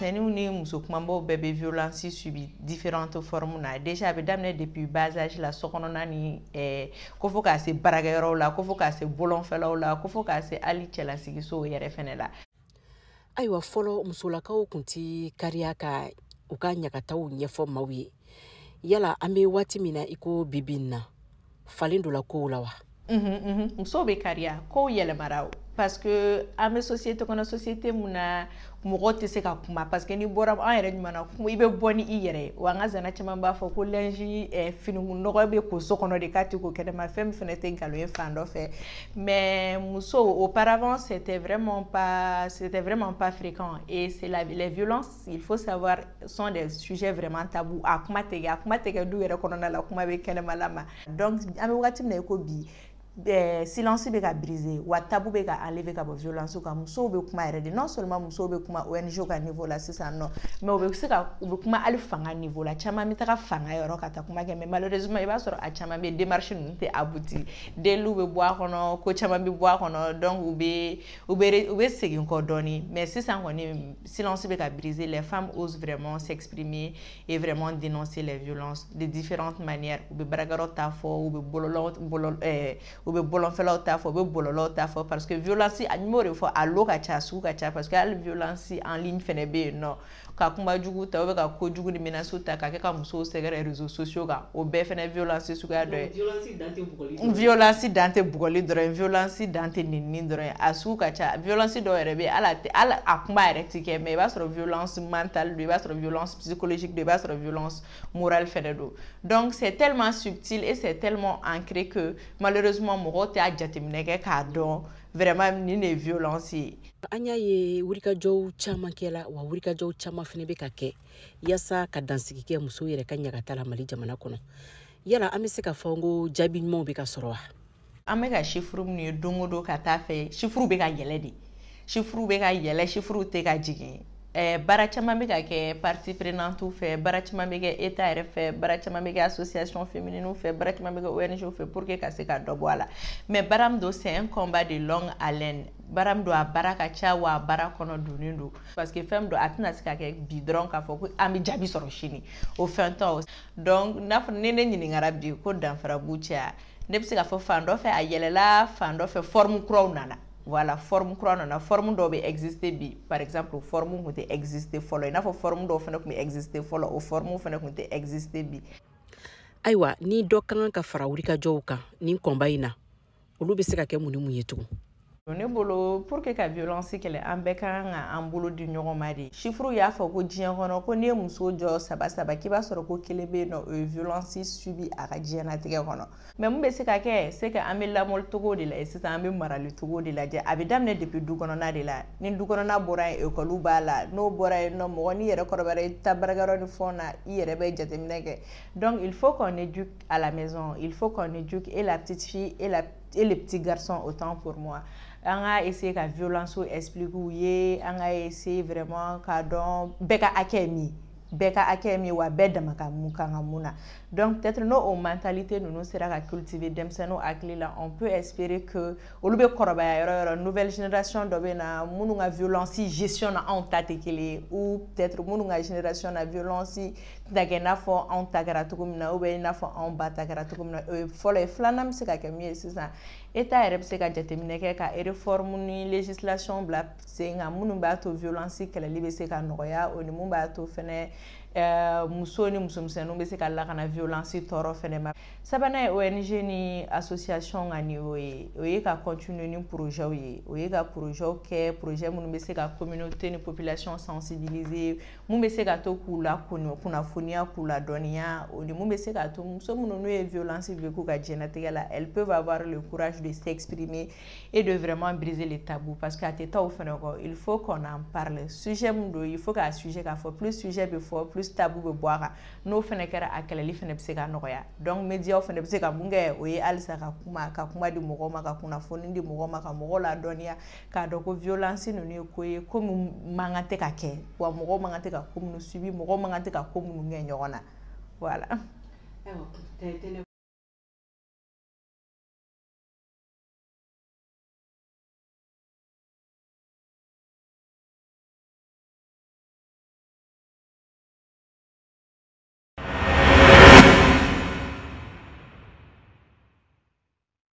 Musomisɛnninw ni muso kumabaw bɛɛ bɛ violence subir différentes formes na. Déjà, a bɛ daminɛ depuis bas âge la, sokɔnɔna ni ko fo k'a se baarakɛyɔrɔw la, ko fo k'a se bɔlɔnfɛlaw la, ko fo k'a se hali cɛlasigisow yɛrɛ fɛnɛ la. Ayiwa, fɔlɔ musolakaw tun ti kariya ka u ka ɲagataw ɲɛfɔ maaw ye. Yala an bɛ waati min na i ko bibi in na, falen donna kow la wa? Musow bɛ kariya, kow yɛlɛmara, parce que an bɛ société kɔnɔ, société mun na mɔgɔ tɛ se ka kuma, parce que n'i bɔra an yɛrɛ ɲuman na, i bɛ bɔ ni i yɛrɛ ye. Wa an ka zana caman b'a fɔ ko linge finikun nɔgɔ bɛ ko so kɔnɔ de, k'a tɛ ko kɛnɛma. Fɛn min fana tɛ nkalon ye fan dɔ fɛ, mais musow, auparavant, c'était vraiment pas fréquent. Et c'est la les violences, il faut savoir, sont des sujets vraiment tabous. A kuma tɛ kɛ du yɛrɛ kɔnɔna la, kuma bɛ kɛnɛmala ma. Donc an bɛ wagati min na i ko bi, silence bɛ ka briser, wa tabou bɛ ka enlever ka bɔ violence kan. Musow bɛ kuma yɛrɛ de. Non seulement musow bɛ kuma ONG ka niveau la sisan nɔ, mais u bɛ se ka u bɛ kuma hali fanga niveau la. Caman bɛ taga fanga yɔrɔ ka taa kuma kɛ, mais malheureusement, i b'a sɔrɔ a caman bɛ démarche ninnu tɛ abouti, deliw bɛ bɔ a kɔnɔ, ko caman bɛ bɔ a kɔnɔ, donc u bɛ segin kɔ dɔɔni. Mais sisan kɔni, silence bɛ ka briser, les femmes osent vraiment s'exprimer et vraiment dénoncer les violences de différentes manières. U bɛ baarakɛyɔrɔ ta fɔ, u bɛ bɔlɔlɔ bɔlɔ u bɛ bɔlɔnfɛlaw ta fɔ, u bɛ bɔlɔlɔw ta fɔ, parce que violence, n b'o de fɔ, a lot ka ca, a sugu ka ca, parce que hali violence en ligne fɛnɛ bɛ yen nɔ, ka kuma jugu ta ou ka kojugu ni menace ta ka kɛ ka musow sɛgɛrɛ réseaux sociaux kan, o bɛɛ fɛnɛ violence suguya dɔ ye. Violence dan tɛ bugɔli dɔrɔn ye, violence dan tɛ nɛnini dɔrɔn ye, a sugu ka ca. Violence dɔw yɛrɛ bɛ yen, hali a tɛ hali a kuma yɛrɛ ti kɛ, mais i b'a sɔrɔ violence mentale don, i b'a sɔrɔ violence psychologique don, i b'a sɔrɔ violence morale fɛnɛ don. Donc c'est tellement subtil et c'est tellement ancré que malheureusement, mɔgɔw tɛ a jateminɛ kɛ k'a dɔn vraiment nin de ye violence ye. An y'a ye wulikajɔw caman kɛla, wa wulikajɔw caman fana bɛ ka kɛ yaasa ka dansigi kɛ musow yɛrɛ ka ɲagata la Mali jamana kɔnɔ. Yala an bɛ se ka fɔ ko jaabi ɲumanw bɛ ka sɔrɔ wa? An bɛ ka chiffre minnu ye don o don ka taa fɛ, chiffre bɛ ka yɛlɛ de, chiffre bɛ ka yɛlɛ, chiffre tɛ ka jigin. Baara caman bɛ ka kɛ partie prenante fɛ, baara caman bɛ kɛ État yɛrɛ fɛ, baara caman bɛ kɛ association féminine fɛ, baara caman bɛ kɛ ONG fɛ pour que ka se ka dɔ bɔ a la. Mais baara min don, c'est un combat de longue haleine. Baara min don, a baara ka ca, wa a baara kɔnɔ donnen don, parce que fɛn min don, a tɛna se ka kɛ bi dɔrɔn k'a fɔ ko an bɛ jaabi sɔrɔ sini, o fɛn tɛ o. Donc n'a fɔ ni ne ɲininkara bi ko danfara b'u cɛ, ne bɛ se k'a fɔ fan dɔ fɛ a yɛlɛla, fan dɔ fɛ forme kuraw nana. Voilà, forme kura nana, forme dɔw bɛ exister bi, par exemple, forme tun tɛ exister fɔlɔ, i n'a fɔ forme dɔw fana tun bɛ exister fɔlɔ, o forme fana tun tɛ exister bi. Ayiwa, ni dɔ ka kan ka fara wulikajɔw kan nin kɔnba in na, olu bɛ se ka kɛ mun ni mun ye tugun? Ne bolo, pour que ka violence kɛlɛ, an bɛɛ ka kan ka an bolo di ɲɔgɔn ma de. Chiffre y'a fɔ ko diɲɛ kɔnɔ, ko n'i ye muso jɔ saba saba, k'i b'a sɔrɔ ko kelen bɛ yen nɔ, o ye violence subi a ka diɲɛlatigɛ kɔnɔ. Mais mun bɛ se ka kɛ? C'est que an bɛ lamɔli cogo de la sisan, an bɛ marali cogo de lajɛ. A bɛ daminɛ depuis du kɔnɔna de la. Ni du kɔnɔna bɔra yen, école b'a la. N'o bɔra yen nɔ, mɔgɔ n'i yɛrɛ kɔrɔbayara, i taa baarakɛyɔrɔ ni fɛnw na, i yɛrɛ bɛ jateminɛ kɛ. Donc il faut qu'on éduque à la maison, il faut qu'on éduque et la petite fille et le petit garçon, autant pour moi. An ka essayer ka violence expliquer u ye, an ka essayer vraiment k'a dɔn bɛɛ ka hakɛ ye min ye, bɛɛ ka hakɛ ye min ye, wa bɛɛ dama ka mun kan ka mun na. Donc peut-être n'o o mentalité ninnu sera ka cultiver denmisɛnninw hakili la, on peut espérer que olu bɛ kɔrɔbaya yɔrɔ yɔrɔ, nouvelle génération dɔ bɛ na minnu ka violence gestion na anw ta tɛ kelen ye, ou peut-être minnu ka génération na violence tɛna kɛ i n'a fɔ anw ta kɛra cogo min na, ou bien i n'a fɔ anw ba ta kɛra cogo min na. O ye fɔlɔ ye. Filanan bɛ se ka kɛ min ye sisan, État yɛrɛ bɛ se ka jateminɛ kɛ ka réforme ni législation bila sen kan minnu b'a to violence kɛlɛli bɛ se ka nɔgɔya, o ni mun b'a to fɛnɛ muso ni musomisɛnninw bɛ se ka lakana violence tɔɔrɔ fɛnɛ ma. Sabanan ye ONG ni association ka niveau ye. O ye ka continuer ni projet ye, o ye ka projet kɛ, projet minnu bɛ se ka communauté ni population sensibiliser, mun bɛ se ka to k'u la kunnafoniya, k'u ladɔnniya, o ni mun bɛ se ka to muso minnu n'u ye violence vécu ka diɲɛlatigɛ la, elles peuvent avoir le courage de s'exprimer et de vraiment briser les tabous, parce que a tɛ taa o fɛnɛ kɔ. Il faut qu'on en parle. Sujet mun don, il faut k'a sujet k'a fɔ, plus sujet bɛ fɔ, plus tabou bɛ bɔ a kan. N'o fɛnɛ kɛra, a kɛlɛli fɛnɛ bɛ se ka nɔgɔya. Donc médiaw fɛnɛ bɛ se ka mun kɛ? O ye halisa ka kuma, ka kuma di mɔgɔw ma, ka kunnafoni di mɔgɔw ma, ka mɔgɔw ladɔnniya k'a dɔn ko violence ninnu ye ko ye, ko min man kan tɛ ka kɛ, wa mɔgɔw man kan tɛ ka ko minnu subi, mɔgɔw man kan tɛ ka ko minnu kɛ ɲɔgɔn na. Voilà.